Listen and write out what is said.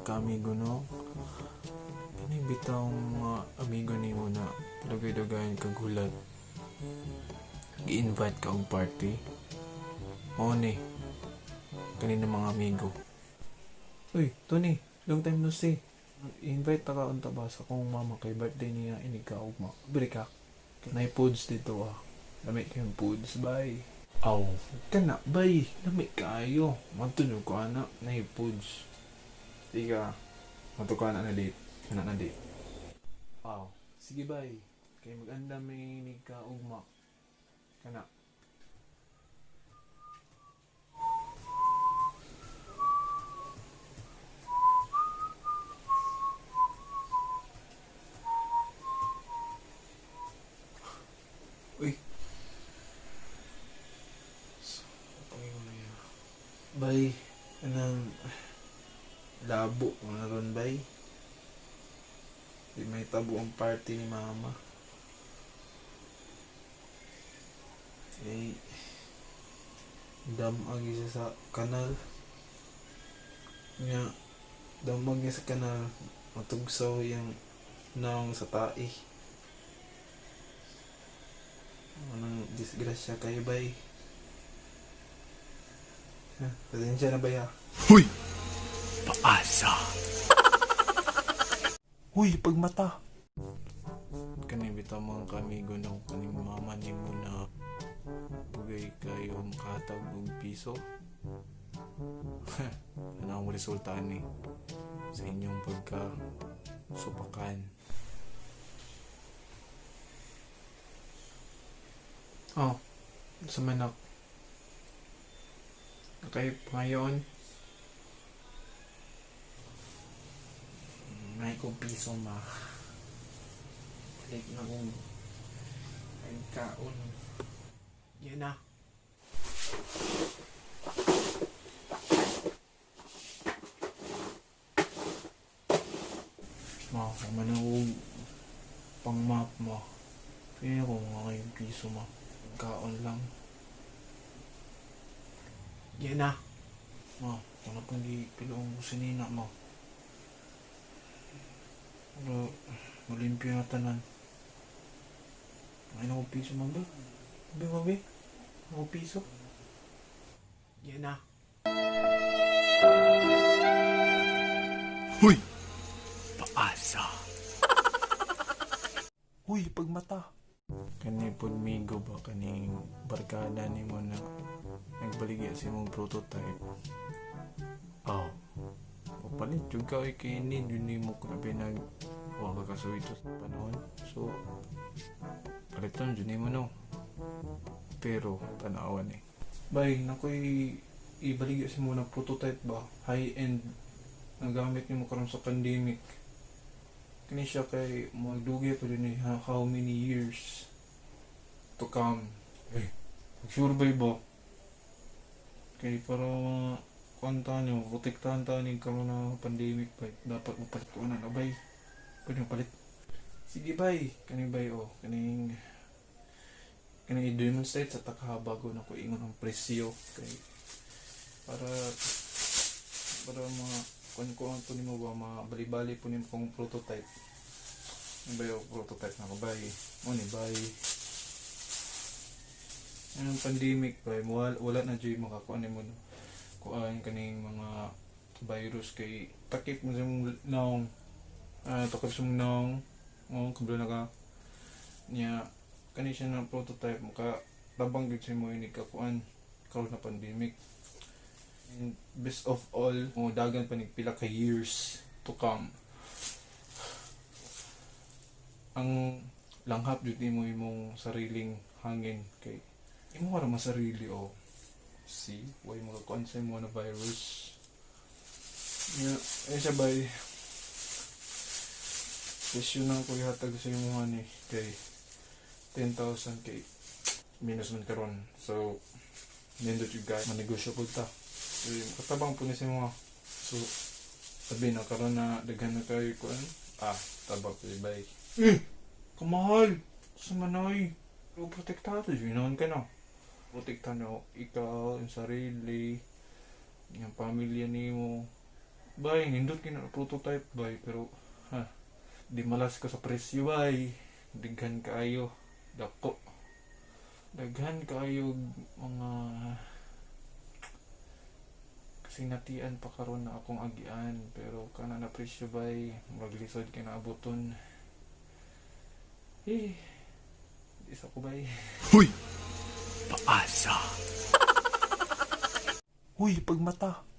Mga kaamigo, no? Kani bitaw mga amigo nimo na dugay-dugayan kag hulat. Gi-invite ka og party. Mao ni kanina mga amigo. Uy, Tony, long time no see. Invite ta ka unta ba sa akong mama kay birthday niya inig ka ugma. Bili ka. Nay foods dito ah. Lami kayong foods, bye. Aw, kana bay, lami kaayo. Madto ko ana, nay foods. Ika, madto ka na na date. Kana na date. Aw, sige bay. Kay mag-anda may inig ka ugma. Kana. Uy. So, panginoon na yan. Bay, anang labo ko na ron, bay. Di may tabo ang party ni mama. Eh, damag isa sa kanal. Nga, damag niya sa kanal. Matugsaw yung naong sa tae. Anong disgrasya kayo, bay? Ha, pasensya na bay ha. Huy! Paasa! Uy, pagmata. Kani bitaw mga kamigo no, kaning mama nimo na bugay kayo makahatag og piso. Ano ang resulta ni sa inyong pagka supakan? Oh, sa manak. Okay, ngayon. May kong piso ma. Balik na kong pagkaon. Yan na. Ma, kung man ako pang map mo. Kaya ko mga kayong piso ma. Kaon lang. Yan na. Ma, kung na pong gipiloong ko sinina ma. Pero, malimpyo na tanan. Ay, naku piso man ba? Mabi, mabi. Naku piso. Yan na. Huy! Paasa! Uy, pagmata. Kani pod migo ba kaning barkada nimo na nagbaligya sa imong prototype. Aw. Papalit jud ka oy kay need yun nimo grabe nag wa ka kasuwito sa panahon. So palitan jud nimo no. Pero tanawan eh. Bay, nakoy ibaligya sa mo na prototype ba? High end na gamit nimo karon sa pandemic. Kini siya kay magdugay pa din eh, how many years to come. Eh, sure ba ba? Kay para mga kuan nyo, protektahan ta ni karon na pandemic ba. Dapat mapalit ko na bay. Pwede mapalit. Sige bay, kani bay oh, kaning kaning i-demonstrate sa takaha bago na ko ingon ang presyo kay para para mga kuan ko ang nimo ba mabali-bali po nimo kung prototype. Ano ba yung prototype na ko bay? Mo ni bay. Anong pandemic bay, wala, wala na jud makakuan nimo no. Kuan kaning mga virus kay takip mo sa imong naong. Ah, takip sa imong naong. Oh, kabalo na ka. Nya kani siya na prototype maka tabang gyud sa imo ini ka kuan karon na pandemic. And best of all, mo dagan pa nig pila ka years to come. Ang langhap jud nimo imong sariling hangin kay imo ra masarili o see why makakuan sa imo na virus. Yeah, ay siya bay. Presyo na ko ihatag sa imo ni kay 10,000 kay minus man karon. So nindot yung guys, manegosyo po ta. So, katabang po ni sa mga. So, sabi na karon na daghan na kayo kuan. Ah, tabak po bay. Eh, kamahal. Sa manoy. Pero protektado yun naman ka na. Protektahan na ikaw, yung sarili, yung pamilya nimo. Bay, nindot kina prototype, bay, pero ha, di malas ko sa presyo, bay. Daghan kaayo, dako. Daghan kaayo mga kasinatian pa karon na akong agian, pero kana na presyo, bay, murag lisod kay naaboton. Eh, isa ko, bay. Huy! Paasa! Uy, pagmata.